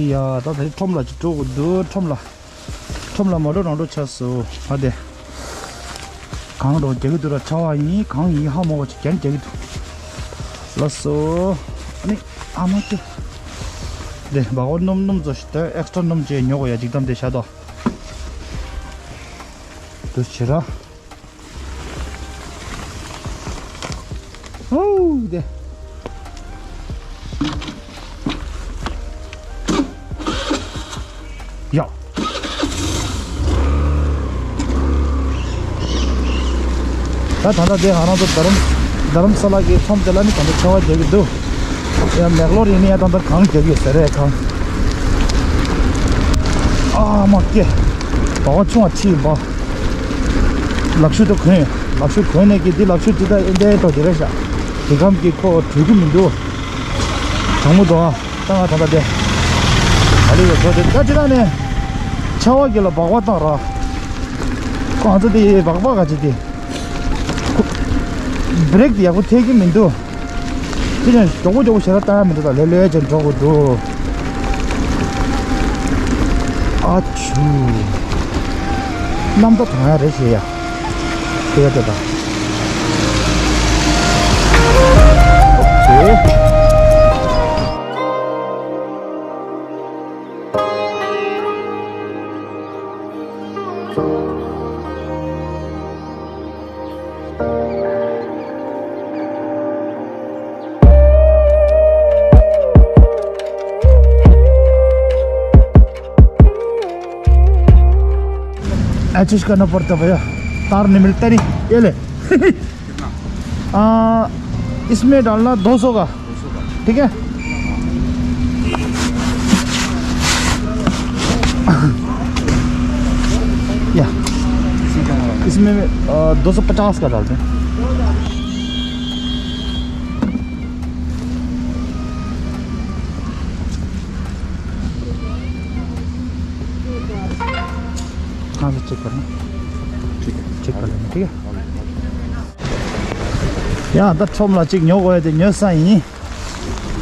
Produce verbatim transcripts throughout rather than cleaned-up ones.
ཡ་ད་ད་ཁྲོམ་ལ་ཅིག་འགྲོ་དགོས་འདུག་ཁྲོམ་ལ། ཁྲོམ་ལ་མ་འགྲོ་རང་འགྲོ་ཆགས་སོང་། ཨ་དེ། གངས་རོ་རྒྱག་གི་འདུག་ར། ཆར་པ་ཡིན་གངས་ཡིན་ཧ་མ་གོ་ཅིག་རྒྱང་རྒྱག་གི་འདུག་ལགས་སོ། ཨ་ནི། ཨ་མ་ཀྱེ། དེ་སྦག་སྦག་སྣུམ་སྣུམ་བཟོ་ཞིག་ད་ཨེག་སི་ཊྲ་སྣུམ་བྱས་ཉོ་དགོས་ཡ་ཅིག་དམ་དེ་བཞག་དོ། འདུ་བྱེད་ར། ཧོ་དེ། ཡ། ད་ད་ལྟ་དེ་ང་རང་ཚོ་རྡ་རམ་རྡ་རམ་ས་ལ་གི་ཁྲོམ་དེ་ལ་ནི་ད་ལྟ་ཆར་པ་རྒྱག་གི་འདུག་ཡ་མེག་ལོར་ཡིན་ནི་ཡ་ད་ལྟ་གངས་རྒྱག་གི་ཡོད་ཟེར་རེད་གངས། ཨ་མ་ཀེ། སྦག་སྦག་ཆུང་བ་ཁྲིད་ཡིན་པ། ལག་ཤུབས་དེ་གོན། ལག་ཤུབས་གོན་ནས་ཀྱི་འདི་ལག་ཤུབས་ཅི་ད་ཨེ་འདྲའི་ཐོག་དེ་རེད་ཤག་དེ་གམ་གྱི་ཁོ་གྲོལ་གི་མི་འདུག་གྲང་མོ་འདུག་ཨ། ད་ང་ད་ལྟ་དེ། ད་ལི་ཡོད་ཚོ་དེ་ད་ཅི་ད་ནས། ཆར་པ་གི་ལ་སྦག་སྦག་བཏང་ར། ཁོ་ང་ཚོ་དེ་སྦག་སྦག་ག་ཅི་དེ། ཁོ། བྷི་རེག་དེ་ཡག་པོ་ཐེག་གི་མི་འདུག་དེ་ཀྱང་མགྱོགས་པོ་མགྱོགས་པོ་ཞེ་དྲག་བཏང་ཡ་མི་འདུག་ད་ལེ་ལེ་ཅན་འགྲོ་དགོས་འདུག་ཨ་ཆུ། གནམ་ད་དང་ཡ་རེད་ཞེས་ཡ། དེ་ག་དེ་ད། ཨོ་ཁེ། Achis करना पड़ता भैया, तार नहीं मिलता नहीं। ये ले। आ, इसमें डालना दो सौ का। ठीक है। या, इसमें, अ, दो सौ पचास का डालते हैं। कहाँ से चेक करना? ठीक है। चेक कर लेना, ठीक है। ཡ་ད་ཁྲོམ་ལ་ཅིག་ཉོ་དགོས་ཡ་དེ་ཉོས་ས་ཡིན།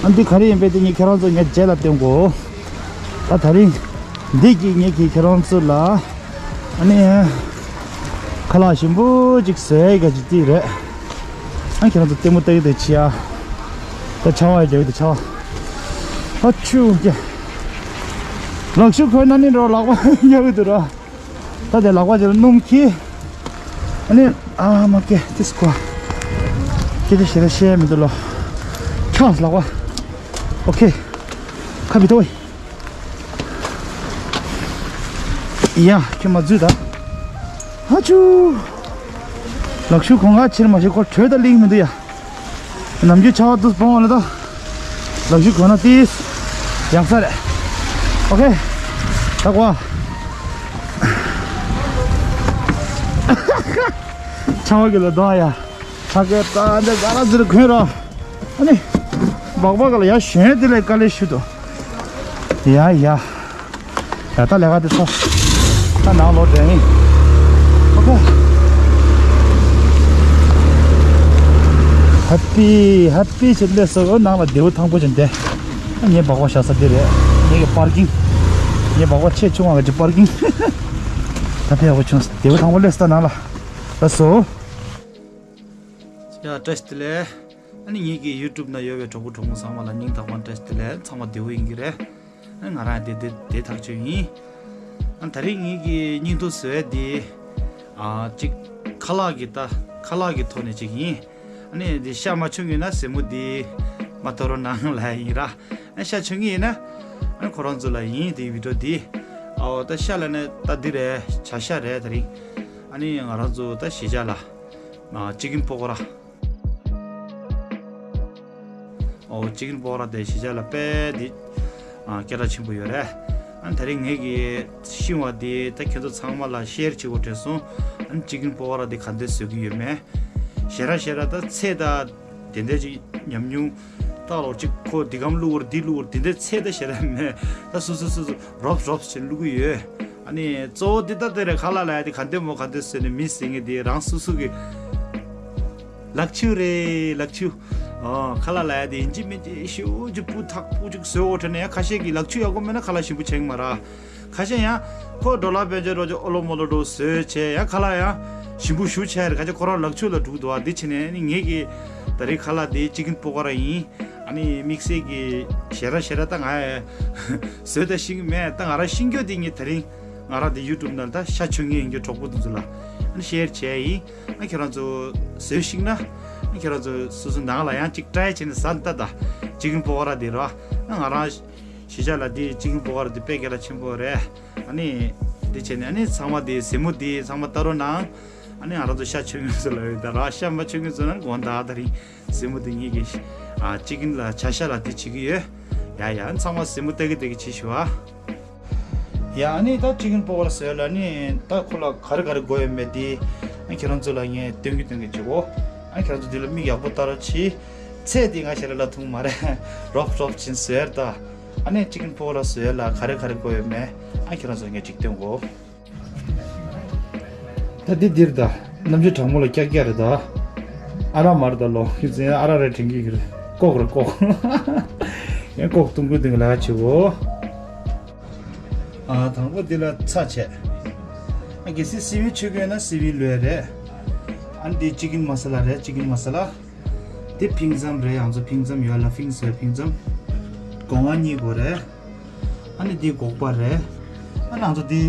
ཨ་འདི་ག་རེ་ཡིན་པས་དེ་ངས་ཁྱེད་རང་ཚོ་ངས་རྗེས་ལ་སྟོན་གོ། ད་དེ་རིང་འདི་གི་ངས་ཀྱིས་ཁྱེད་རང་ཚོ་ལ་ཨ་ནི་ཁ་ལག་ཞིམ་པོ་ཅིག་བཟོ་ཡ་ག་ཅིག་དེ་རེད། ཨ་ཁྱེད་རང་ཚོ་ལྟད་མོ་ལྟ་གི་དེ་ཆི་ཡ། ད་ཆར་པ་རྒྱག་གི་དེ་ཆར་པ། ཨ་ཆུ་ཀྱ། ལག་ཤུབས་གོན་ན་ནི་འགྲོ་ལག་པ་རྒྱག་གི་འདུག་ར། ད་དེ་ལག་པ་ཅིག་ལ་སྣུམ་འཁྱེར། ཨ་ནི་ཨ་མ་ཀེ་ཏིས་ཀོ། ཀེ་ཏི་ཤེ་ར་ཤེ་མི་འདུག་ལོ། ཁྱོད་ལག་པ། ཨོ་ཁེ། ཁ་བི་ཏོ། ཡ་ཁྱོད་མ་འཛུལ་ད། ཧ་ཆུ། ལག་ཤུབས་གོན་ག་ཕྱིར་མ་ཤེས་ཁོ་བྲོས་ད་ལིང་མི་འདུག་ཡ། ནམ་རྒྱུན་ཆར་པ་དུས་སྤོང་བ་ལ་ད། ལག་ཤུབས་གོན་ན་ཏིས། ཡག་ས་རེད། ཨོ་ཁེ། ད་གོ། ཆར་པ་གི་ལ་གདོང་ཡ། ཆ་གེ་ད་འདི་ག་ར་ཟིར་གོན་རོ། ཨ་ནི། སྦག་སྦག་ག་ལ་ཡ་གཞོན་དེ་ལས་དཀའ་ལས་ཞུ་དོ། ཡ་ཡ། ད་ལྟ་ལས་ཀ་དེ་ཚོ། ད་ནང་ལོག་འགྲོ་ཡིན། ཨོ་ཁེ། ཧེ་པི་ཧེ་པི་བྱེད་ལས་སོ་ནང་ལ་རྡེའུ་ཐང་པོ་ཅན་དེ། ངའི་སྦག་སྦག་བཞག་ས་འདི་རེད། ངའི་གི་པར་ཀིང་། ངའི་སྦག་སྦག་ཆེས་ཆུང་བ་གི་པར་ཀིང་། ད་ཕེ་ཡག་པོ་བྱུང་། རྡེའུ་ཐང་པོ་སླེབས་ས་ནང་ལ། ལགས་སོ། ཡ་བཀྲ་ཤིས་བདེ་ལེགས། ཨ་ནི་ངེད་ཀྱི་ཡུ་ཊུབ་ནང་ཡོད་པའི་གྲོགས་པོ་གྲོགས་མོ་ཚང་མ་ལ་སྙིང་ཐག་པ་ནས་བཀྲ་ཤིས་བདེ་ལེགས། ཚང་མ་བདེ་པོ་ཡིན་གྱི་རེད། ཨ་ང་རང་དེ་དེ་དེ་ཐག་ཆོད་ཡིན། ཨ་ད་རེས་ངེད་ཀྱི་སྙིང་སྡུག་བཟོ་ཡ་དེ། ཨ་གཅིག་ཁ་ལག་གི་ད་ཁ་ལག་གི་ཐོག་ནས་གཅིག་ཡིན། ཨ་ནི་དེ་ཤ་མ་ཆུང་གི་ན་སེན་མོ་དེ་མ་གཏོར་རོགས་གནང་ལབ་ཡིན་ར། ཨ་ཤ་ཆུང་གི་ཡིན་ན། ཨ་ཁོ་རང་ཚོ་ལ་ཡིན་དེ་བི་ཌིའོ་དེ། ཨའོ་ད་ཤ་ལ་ནི་ད་འདི་རེད་བྱ་ཤ་རེད་ད་རིང་། ཨ་ནི་ང་རང་ཚོ་ད་གཞིས་ཆགས་ལ། ཨ་ཅི་ཀིན་པོ་ཀོ་ར། ཨོ་ཅི་ཀིན་པོ་ཀོ་ར་དེ་གཞིས་ཆགས་ལ་དཔེ་འདི། ཨ་སྐད་གྲགས་ཆེན་པོ་ཡོད་རེད། ཨ་ད་རིང་ངེད་ཀྱིས་ཤེས་པ་འདི་ད་ཁྱེད་ཚོ་ཚང་མ་ལ་ཤེར་བྱེད་དགོས་དྲན་སོང་། ཨ་ཅི་ཀིན་པོ་ཀོ་ར་འདི་ག་འདྲ་བཟོ་གི་ཡོད་མེད། ཞེ་དྲག་ཞེ་དྲག་ད་ཚད་ད། དེ་འདྲ་ཅིག་ཉམས་མྱོང་། ད་ལོ་ཅིག་ཁོ་འདི་གམ་བླུག་བར་འདི་བླུག་བར་དེ་འདྲ་ཚད་ད་ཞེ་དྲག་མེད། ད་སོ་སོ་སོ་སོ་རོབ་རོབ་ཅིག་བླུག་གི་ཡོད། ཨ་ནི་གཙོ་བོ་འདི་ད་དེ་རེད། ཁ་ལག་ལ་ཡ་དེ་ག་འདྲ་མོ་ག་འདྲ་བཟོས་ནས་མི་ཟེར་མཁན་དེ་རང་སོ་སོ་གི་ལག་ཆུ་རེད་ལག་ཆུ། ཨོ། ཁ་ལག་ལ་ཡ་དེ་ཡིན་གཅིག་མིན་གཅིག་ཤིའུ་ཅིག་སྤུ་ཐག་སྤུ་ཅིག་བཟོས་འོ་དྲན་ནས་ཡ། ཁ་ཤས་ཀྱིས་ལག་ཆུ་ཡག་པོ་མེད་ན་ཁ་ལག་ཞིམ་པོ་བྱེད་ཀྱི་མ་རེད། ཁ་ཤས་ཡང་ཁོ་འགྲོ་ལ་དཔལ་འབྱོར་རོགས་ཀྱི་ཨོ་ལོ་མོ་ལོ་འགྲོ་བཟོས་བྱས་ཡ། ཁ་ལག་ཡང་ཞིམ་པོ་ཞེ་པོ་བྱས་རེད། ཁ་ཤས་ཁོ་རང་ལག་ཆུ་ལ་འགྲོ་གི་འདུག་བ། འདི་བྱས་ནས་ནི་ངེད་ཀྱི་ད་རེས་ཁ་ལག་འདི་ཅི་ཀིན་པོ་ཀོ་ར་ཡིན། ཨ་ནི་དམིགས་བསལ་གྱི་ཞེ་དྲག་ཞེ་དྲག་ད་ང་བཟོས་ད་ཤེས་ཀྱི་མེད། ད་ང་རང་ཤེས་རྒྱུ་འདི་ངས་ད་རིང་ང་རང་འདི་ཡུ་ཊུབ་ནང་ད་ཤ་མཆོད་མཁན་ཡིན་རྒྱུ་གྲོགས་པོ་དེ་ཚོ་ལ་ཨ་ནི་ཤེར་བྱས་ཡིན། ཨ་ཁྱེད་རང་ཚོ་བཟོས་ཤེས་ན་ཨ་ཁྱེད་རང་ཚོ་སོ་སོ་ནང་ལ་ཡང་གཅིག་ཊ་རའི་བྱས་ནས་ཟ་ད། ད་ཅི་ཀིན་པོ་ཀོ་ར་འདི་ར་ཨ་ང་རང་གཞིས་ཆགས་ལ་འདི་ཅི་ཀིན་པོ་ཀོ་ར་འདི་དཔེ་སྐད་གྲགས་ཆེན་པོ་རེད། ཨ་ནི་འདི་བྱས་ནས་ཨ་ནི་ཚང་མ་འདི་གཟིགས་མོ་འདི་ཚང་མ་ལྟ་རོགས་གནང་། ཨ་ནི་ང་རང་ཚོ་ཤ་མཆོད་མཁན་ཚོ་ལ་ཡོད་ད་ར། ཤ་མ་མཆོད་མཁན་ཚོ་ན་དགོངས་དག་ད་རིང་གཟིགས་མོ་འདི་ངེད་ཀྱི་ཨ་ཅི་ཀིན་ལ་བྱ་ཤ་ལ་འདི་བྱེད་ཀྱི་ཡོད། ཡ་ཡ། ཚང་མ་གཟིགས་མོ་ལྟ་གི་ལྟ་གི་བྱེད་ཤོག་ཨ། ཡ། ཨ་ནི་ད་ཅི་ཀིན་པོ་ཀོ་ར་བཟོས་ལ་ནི་ད་ཁོ་ལ་ག་རེ་ག་རེ་དགོས་ཡོད་མེད་དེ་ཨ་ཁྱེད་རང་ཚོ་ལ་ངས་སྟོན་གི་སྟོན་གི་བྱེད་གོ། ཨ་ཁྱེད་རང་ཚོ་འདི་ལ་མིག་ཡག་པོ་ལྟ་རོགས་གྱིས། ཚད་འདི་ང་ཞེ་ལ་ལ་ཐུང་མ་རེད། རོབ་རོབ་ཅིག་བཟོས་ད། ཨ་ནི་ཅི་ཀིན་པོ་ཀོ་ར་བཟོས་ལ་ག་རེ་ག་རེ་དགོས་ཡོད་མེད་ཨ་ཁྱེད་རང་ཚོ་ངས་ཅིག་སྟོན་གོ། ད་འདི་འདིར་ད་གནམ་གཤིས་གྲང་མོ་ལ་ཀྱག་ཀྱག་རེད་ད། ཨ་རག་མ་རེད་ད་ལོ། ཁྱེད་ཚོ་ཡང་ཨ་རག་རེད་དྲན་གྱི་རེད། ཀོག་རེད་ཀོག་ཡང་ཀོག་བཏུང་གི་འདུག་ལ་ཆེ་བོ། ཨ་དང་པོ་འདི་ལ་ཚྭ་བྱས། ཨ་གལ་སྲིད་སི་བིང་མཆོད་ཀྱི་ཡོད་ན་སི་བིང་ལོས་རེད། ཨ་འདི་ཅི་ཀིན་མ་ས་ལ་རེད། ཅི་ཀིན་མ་ས་ལ། འདི་ཕིང་ཙམ་རེད། ང་ཚོ་ཕིང་ཙམ་ཡོད་ལ་ཕིང་ཟེར་ཕིང་ཙམ། སྒོ་ང་གཉིས་དགོས་རེད། ཨ་ནི་འདི་སྒོག་པ་རེད། ཨ་ནི་ང་ཚོ་འདི་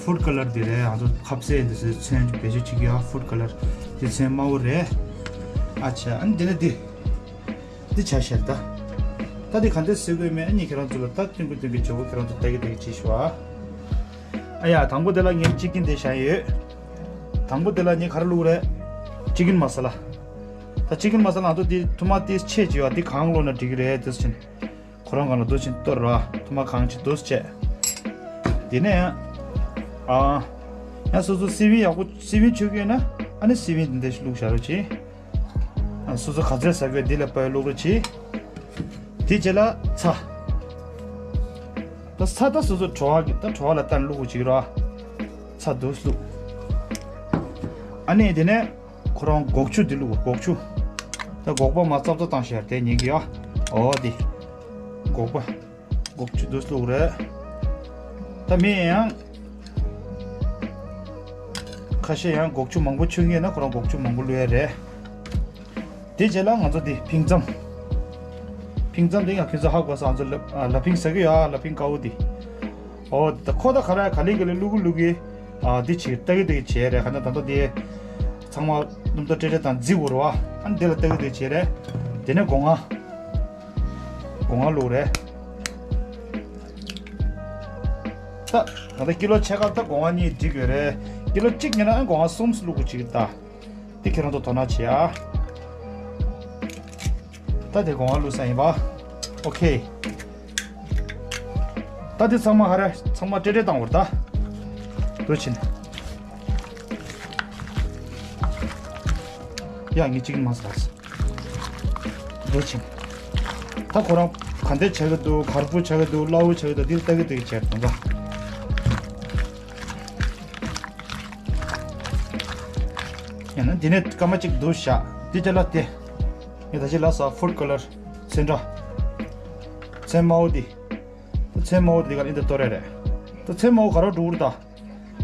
ཕུཌ་ཀ་ལར་འདི་རེད། ང་ཚོ་ཁ་ཟས་འདི་ཚོའི་ཚོན་བེད་སྤྱོད་བྱེད་ཀྱི་ཡོད། ཕུཌ་ཀ་ལར་འདི་ཚོན་དམར་པོ་རེད། ཨ་ཆ། ཨ་ནི་འདི་ནི་འདི། འདི་ཆ་བཞག་ད། ད་འདི་ག་འདྲ་བཟོས་དགོས་མེད་ཨ་ནི་ཁྱེད་རང་ཚོ་ལ་ད་སྟོན་གི་སྟོན་གི་བྱེད་གོ། ཁྱེད་རང་ཚོ་ལྟ་གི་ལྟ་གི་བྱེད་ཤོག་ཨ། ཨ་ཡ། དང་པོ་དེ་ལ་ངས་ཅི་ཀིན་དེ་བཞག་ཡོད། དང་པོ་དེ་ལ་ངས་ག་རེ་བླུགས་རེད། ཅི་ཀིན་མ་ས་ལ། ད་ཅི་ཀིན་མ་ས་ལ་ང་ཚོ་འདི་ཐུར་མ་ཏིས་ཆེ་ཅིག་ཡོད། འདི་གང་བླུགས་ན་འགྲིག་གི་རེད། དེ་ཕྱིན་ཁོ་རང་གང་ལ་འདུག་ཕྱིན་གཏོར་ར། ཐུར་མ་གང་ཅིག་འདུག་བྱས། དེ་ནས་ཨ་ཡང་སོ་སོ་སི་བིང་ཡག་པོ་སི་བིང་མཆོད་ཀྱི་ཡོད་ན་ཨ་ནི་སི་བིང་དེ་འདྲ་ཞིག་བླུགས་བཞག་རོགས་གྱིས། ཨ་སོ་སོ་ག་ཚོད་ཟ་གི་ཡོད་འདི་ལ་དཔག་བླུགས་རོགས་གྱིས། དེ་རྗེས་ལ་ཚྭ། ད་ཚྭ་ད་སོ་སོ་བྲོ་བ་གི་ད་བྲོ་བ་ལ་ལྟ་ནས་བླུགས་དགོས་ཀྱི་རེད། ཚྭ་འདུག་བླུགས། ཨ་ནི་དེ་ནས་ཁོ་རང་སྒོག་ཆུ་འདི་བླུགས། སྒོག་ཆུ། ད་སྒོག་པ་མ་ཙབ་ཙབ་བཏང་བཞག་དེ་ཉན་གི་ཡ། འོ་དེ། སྒོག་པ། སྒོག་ཆུ་འདུག་བླུགས་རེད། ད་མི་ཡང་ཁ་ཤས་ཡང་སྒོག་ཆུ་མང་པོ་མཆོད་མཁན་ཡོད་ན་ཁོ་རང་སྒོག་ཆུ་མང་པོ་བླུགས་ཡ་རེད། དེ་རྗེས་ལ་ང་ཚོ་འདི་ཕིང་ཙམ། ཕིང་ཙམ་འདི་ཡང་ཁྱོད་ཚོ་ཧ་གོ་ས། ང་ཚོ་ལ་ལ་ཕིང་ཟེར་གི་ཡོད་ཨ། ལ་ཕིང་དཀར་པོ་འདི། ཨོ་ད་ཁོ་ད་ག་རེ་ག་ལེ་ག་ལེ་བླུག་གི་བླུག་གི། ཨ་འདི་བྱེད་ལྟ་གི་ལྟ་གི་བྱས་རེད། ག་ན་ད་ལྟ་འདི་ཚང་མ་སྣུམ་དང་ཏྲེ་ཏྲེ་དང་རྫི་འུར་བ། ཨ་འདི་ལ་ལྟ་གི་ལྟ་གི་བྱས་རེད། དེ་ནས་སྒོ་ང་། སྒོ་ང་བླུགས་རེད། ད་ད་ལྟ་ཀི་ལོ་ཕྱེད་ཀ་ད་སྒོ་ང་གཉིས་འགྲིག་ཡོད་རེད། ཀི་ལོ་གཅིག་ཉོས་ན་ཨ་སྒོ་ང་གསུམ་བླུག་དགོས་ཅིག་ད། དེ་ཁྱེད་རང་ཚོ་དོ་སྣང་བྱེད་ཨ། ད་དེ་སྒོ་ང་བླུགས་ས་ཡིན་པ། ཨོ་ཁེ། ད་དེ་ཚང་མ་ཧ་ར་ཚང་མ་ཏྲེ་ཏྲེ་བཏང་བར་ད། འགྲོ་ཕྱིན། ཡ་ངས་གཅིག་མ་ཟ། འགྲོ་ཕྱིན། ད་ཁོ་རང་ག་འདྲ་ཆགས་ཀྱི་འདུག་གར་པོ་ཆགས་ཀྱི་འདུག་སླ་བོ་ཆགས་ཀྱི་འདུག་འདི་ལྟ་གི་ལྟ་གི་བྱས་དང་ག་ཡང་ན་འདི་ནས་སྐར་མ་གཅིག་འདུག་བཞག་འདི་ཅ་ལག་དེ། ངས་ད་ཅི་ལ་ས་ཕུཌ་ཀ་ལར་ཚོན་ཁྲ། ཚོན་དམར་པོ་འདི། ཚོན་དམར་པོ་འདི་ག་ལ་འདི་གཏོར་རེ་རེད། ད་ཚོན་དམར་པོ་ག་རོ་འགྲོ་གི་རེད་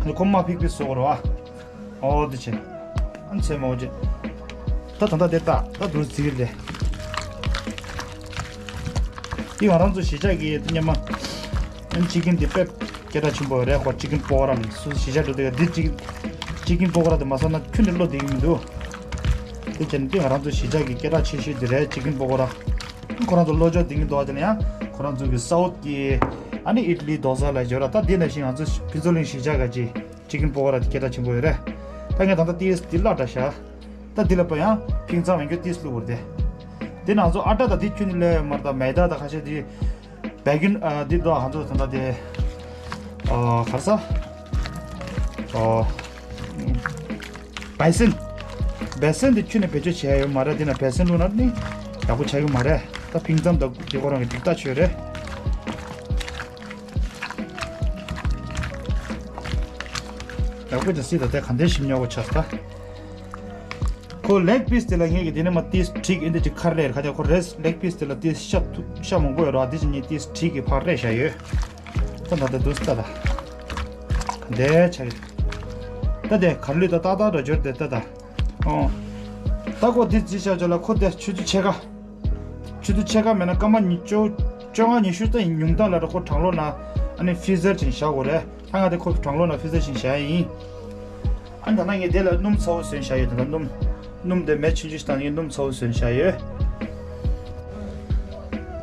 ད། ཁོ་མ་ཕིག་ཕིག་བཟོ་གི་རེད་བ། ཨོ་འདི་བྱས། ཨ་ཚོན་དམར་པོ་བྱས། ད་ད་ད་དེ་ད་ད་འདུག་ཟིག་རེད། འདི་ང་རང་ཚོ་གཞིས་ཆགས་ཀྱི་སྙེ་མ། ཨ་ཅི་ཀིན་འདི་དཔེ་སྐད་གྲགས་ཆེན་པོ་རེད། ཁོ་ཅི་ཀིན་པོ་ཀོ་ར་ལ་སུ་གཞིས་ཆགས་འགྲོ་དུས་འདི་ཅི་ཅི་ཀིན་པོ་ཀོ་ར་དེ་མ་ཟ་ན་ཁྱོན་ནས་བློ་བདེ་གི་མི་འདུག་དེ་བྱས་ནས་འདི་ང་རང་ཚོ་གཞིས་ཆགས་ཀྱི་སྐད་གྲགས་ཆེ་ཤོས་འདི་རེད། ཅི་ཀིན་པོ་ཀོ་ར། ཁོ་རང་ཚོ་བློ་ཕྱོགས་བདེ་གི་འདུག་དེ་ནས་ཡང་ཁོ་རང་ཚོ་གི་སའུཐ་ཀྱི་ཨ་ནི་ཨིཊ་ལི་དོ་ས་ལ་འབྱོར་ར། ད་འདི་ནང་བཞིན་ང་ཚོ་ཕུན་ཚོགས་གླིང་གཞིས་ཆགས་ག་ཅི་ཅི་ཀིན་པོ་ཀོ་ར་དེ་སྐད་གྲགས་ཆེན་པོ་ཡོད་རེད། ད་ངས་ད་ལྟ་ཏིས་འདི་བརླག་འདྲ་ཤག་ད་འདི་ལ་པ་ཡང་ཕིང་ཙམ་ཡང་རྒྱུ་ཏིས་བླུགས་པར་དེ། དེ་ནང་ཚོ་ཨ་ཊ་ད་འདི་ཁྱོན་ནས་ལས་མར་ད་མེ་ད་ད་ཁ་ཤས་དེ། བེ་གིན་ཨ་འདི་ད་ང་ཚོ་ད་ལྟ་དེ། ཨ་ག་རེ་ཟ། ཨ་བེ་སན། བེ་སན་འདི་ཁྱོན་ནས་བེད་སྤྱོད་བྱས་ཡོད་མ་རེད། འདི་ན་བེ་སན་བླུགས་ན་ནི་ཡག་པོ་ཆགས་ཀྱི་མ་རེད། ད་ཕིང་ཙམ་ད་འདི་ཁོ་རང་གི་འགྲིག་ཐག་ཆོད་རེད། ཡག་པོ་ཅིག་སྲིད་ད་ལྟ་ག་འདྲའི་ཞིམ་ཉོག་པོ་ཆགས་ད། ཁོ་ལེག་པིས་དེ་ལ་ངས་ཀྱི་དེ་ནས་མ་ཏིས་ཁྲིག་ཨིན་དེ་ཅིག་ཁར་རེད་ཁ་ཅག་ཁོ་རེས་ལེག་པིས་དེ་ལ་ཏིས་ཤ་ཐུ་ཤ་མང་པོ་ཡོད་ར་དེ་ཅིག་ངས་ཏིས་ཁྲིག་གི་ཕར་རེད་བཞག་ཡོད། ད་ད་ད་དུས་ད་ད་འདས་ཆ་གི་ད་དེ་གར་ལུས་ད་ཏག་ཏག་འདྲ་འབྱོར་དེ་ད་ད་ཨོ། ད་ཁོ་དེ་ཅི་བྱ་བྱ་ལ་ཁོ་དེ་ཆུ་ཚོད་ཕྱེད་ཀ་ཆུ་ཚོད་ཕྱེད་ཀ་མེད་ན་སྐར་མ་ཉི་བཅོ་བཅོ་ལྔ་ཉི་ཤུ་ད་ཉུང་མཐའ་ལ་ར་ཁོ་གྲང་གློག་ན་ཨ་ནི་ཧྥི་ཟར་ཅིག་བཞག་དགོས་རེད། ད་ང་དེ་ཁོ་གྲང་གློག་ན་ཧྥི་ཟར་ཅིག་བཞག་ཡིན། ཨ་ད་ན་ངས་དེ་ལ་སྣུམ་ཚ་བོ་བཟོས་བཞག་ཡོད། ད་ད་སྣུམ་སྣུམ་དེ་མེ་ཆུང་ཆུང་ཞིག་བཏང་ངས་སྣུམ་ཚ་བོ་བཟོས་བཞག་ཡོད།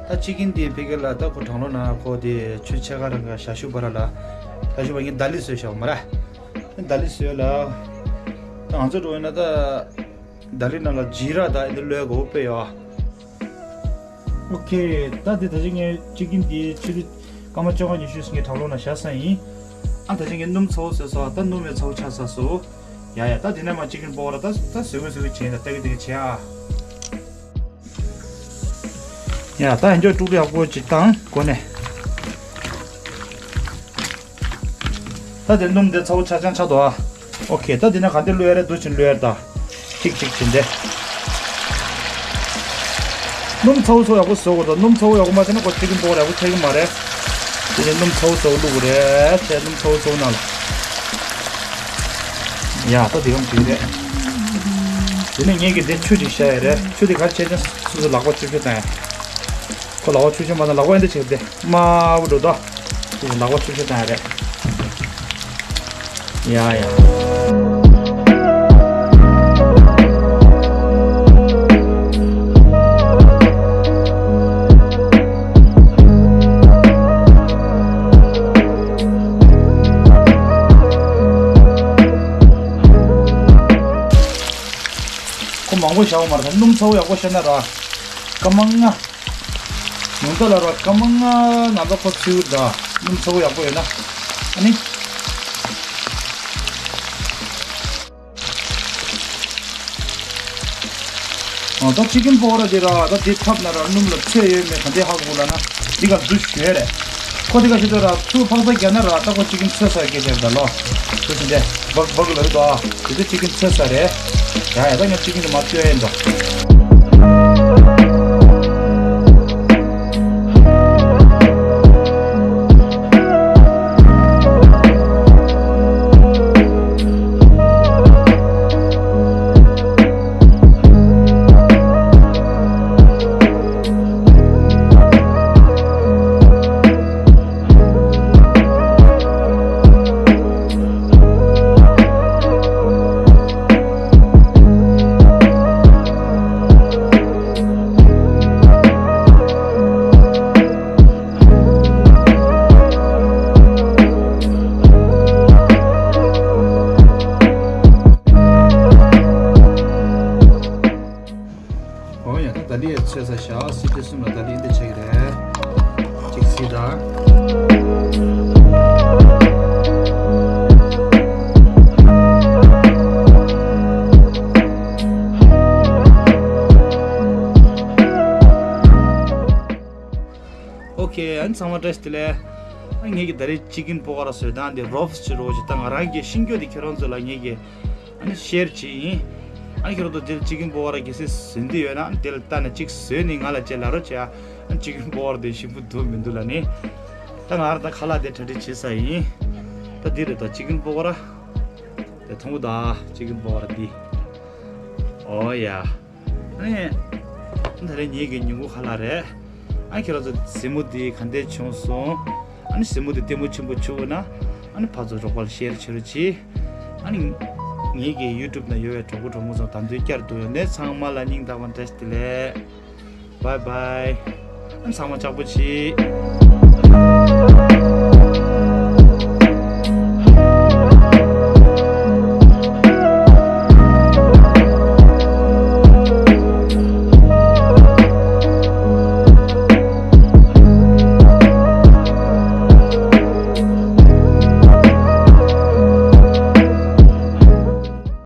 ད་ཅི་ཀིན་དེ་ཕི་གེ་ལ་ད་ཁོ་གྲང་གློག་ན་ཁོ་དེ་ཆུ་ཕྱེད་ཀ་རང་ག་ཞག་ཤུ་བ་ར་ལ་ཞག་ཤུ་བ་ངས་ད་ལི་བཟོས་བཞག་མ་ར་ད་ལི་བཟོས་ལ་ད་ང་ཚོ་འགྲོ་ཡོད་ན་ད། ད་རིང་ནང་ལ་ཇི་ར་དང་ཨེ་འདི་ལོས་གོ་པེ་ཡོ། ཨོ་ཁེ། ད་དེ་ད་ཅི་ངས་ཅི་ཀིན་དེ་ཆུ་དེ་སྐར་མ་བཅོ་ལྔ་ཉི་ཤུ་ངས་གྲང་གློག་ན་བཞག་ས་ཡིན། ཨ་ད་ཅི་ངས་སྣུམ་ཚ་བོ་བཟོས་སོ། ད་སྣུམ་མེད་ཚ་བོ་ཆགས་ས་སོ། ཡ་ཡ་ད་དེ་ནས་མ་ཅི་ཀིན་པོ་ར་ད་ད་བཟོས་གོ་བཟོས་གོ་བྱས་ད་ལྟ་གི་དེ་གི་བྱས་ཨ། ཡ་ད་ཡང་ཅོ་དཀྲུག་ཡག་པོ་ཅིག་བཏང་གོ་ནས། ད་དེ་སྣུམ་དེ་ཚ་བོ་ཆ་ཆང་ཆ་དོ་ཨ། ཨོ་ཁེ། ད་དེ་ནས་ག་འདི་བླུག་ཡ་རེད་འདུག་ཅིང་བླུག་ཡ་རེད་ད། ཅིག་ཅིག་བྱིན་ཏེ། སྣུམ་ཚ་བོ་ཚོ་ཡག་པོ་བཟོ་དགོས་ད། སྣུམ་ཚ་བོ་ཡག་པོ་མ་བྱས་ན་ཁོ་ཅི་ཀིན་པོ་ར་ཡག་པོ་ཆགས་ཀྱི་མ་རེད། དེ་ནས་སྣུམ་ཚ་བོ་ཚ་བོ་བླུག་དགོས་རེད། དེ་སྣུམ་ཚ་བོ་ཚ་བོ་ནང་ལ། ཡ་ད་དེ་གམ་བྱིན་ཏེ། དེ་ནས་ངས་ཀྱི་དེ་ཆུ་ཅིག་བཤད་ཡ་རེད། ཆུ་དེ་ག་བྱས་ཀྱང་སོ་སོ་ལག་པ་ཆུ་ཆུ་བཏང་ཡ། ཁོ་ལག་པ་ཆུ་ཆུ་མ་བཏང་ལག་པ་ཨེ་འདྲ་བྱས་ཏེ། དམར་པོ་འགྲོ་དོ། དེ་ལག་པ་ཆུ་ཆུ་བཏང་ཡ་རེད། ཡ་ཡ། ཁོ་མང་པོ་བཞག་པ་མ་རེད། སྣུམ་ཚ་བོ་ཡག་པོ་བཤད་ན་ར། སྐར་མ་ལྔ། ཉུང་མཐའ་ལ་ར་སྐར་མ་ལྔ་ནང་ལ་ཁོ་ཚིལ་འདྲ་སྣུམ་ཚ་བོ་ཡག་པོ་ཡོད་ན། ཨ་ནི། ཨ་ད་ཅི་ཀིན་པོ་ར་དེ་ར་ད་དེ་ཐབ་ན་ར་སྣུམ་ལ་ཚོས་ཡོད་མེད་ག་འདྲ་ཧ་གོ་ལ་ན་འདི་ག་འདུ་ཞོད་རེད། ཁོ་དེ་ག་ཞིག་ཏུ་ར་ཚུར་འཕག་ས་རྒྱག་ན་ར་ད་ཁོ་ཅི་ཀིན་ཚོས་ས་སྐད་ཆ་རེད་ད་ལོ། དེ་ཚོ་འདི་སྦག་སྦག་ལ་རེད་དོ། དེ་ཚོ་ཅི་ཀིན་ཚོས་ས་རེད། ཡ་ཡ་ད་ངས་ཅི་ཀིན་དེ་མ་ལྟོས་ཡིན་དོ། ཨོ་ཡ་ད་ད་ལི་ཡ་ཚོས་ས་ཤ་སི་ཏི་གསུམ་ལ་ད་ལི་འདི་ཆེ་གི་རེད། ཅིག་སི་ད། ཨོ་ཁེ། ཨ་ནི་ཚང་མ་བཀྲ་ཤིས་བདེ་ལེགས། ཨ་ངེད་ཀྱི་ད་རེས་ཅི་ཀིན་པོ་ཀ་ར་བཟོས་སྟངས་འདི་རོབ་སི་ཅི་རོ་ཅི་ད་ང་རང་གི་ཤིང་སྐྱོ་འདི་ཁྱེད་རང་ཚོ་ལ་ངེད་ཀྱི་ཨ་ནི་ཤེར་བྱེད་ཡིན། ཨ་ནི་ཁྱེད་རང་ཚོ་འདིར་ཅི་ཀིན་པོ་ཀ་ར་གལ་སྲིད་བཟོས་འདི་ཡོད་ན་ཨ་ནི་དེ་ལ་ལྟ་ནས་ཅིག་བཟོས་ནས་ང་ལ་ཅེ་ལབ་རོགས་བྱེད་ཨ། ཨ་ནི་ཅི་ཀིན་པོ་ཀ་ར་འདི་ཞིམ་པོ་འདུག་མི་འདུག་ལ་ནི། ད་ང་ར་ད་ཁ་ལག་དེ་གྲ་སྒྲིག་བྱེད་ས་ཡིན། ད་འདི་རེད་ད་ཅི་ཀིན་པོ་ཀ་ར། དེ་མཐོང་གི་ད་ཅི་ཀིན་པོ་ཀ་ར་འདི། ཨོ་ཡ། ཨ་ནི། ད་རེས་ངེད་ཀྱི་ཉིན་གུང་ཁ་ལག་རེད། ཨ་ཁྱེད་རང་ཚོ་གཟིགས་མོ་འདི་ག་འདྲས་བྱུང་སོང་། ཨ་ནི་གཟིགས་མོ་འདི་ལྟད་མོ་ཆེན་པོ་བྱུང་ན། ཨ་ནི་ཕར་ཚུར་རོགས་པ་ལ་ཤེར་བྱེད་རོགས་གྱིས། ཨ་ནི། ངེད་ཀྱི་ཡུ་ཊུབ་ན་ཡོད་པའི་གྲོགས་པོ་གྲོགས་མོ་ཚོ་དང་དུས་བསྐྱར་དུ་ཡོང་ནས་ཚང་མ་ལ་སྙིང་ཐག་པ་ནས་བཀྲ་ཤིས་བདེ་ལེགས། བའི་བའི། ཨ་ནི་ཚང་མ་ལྕགས་པོ་བྱེད།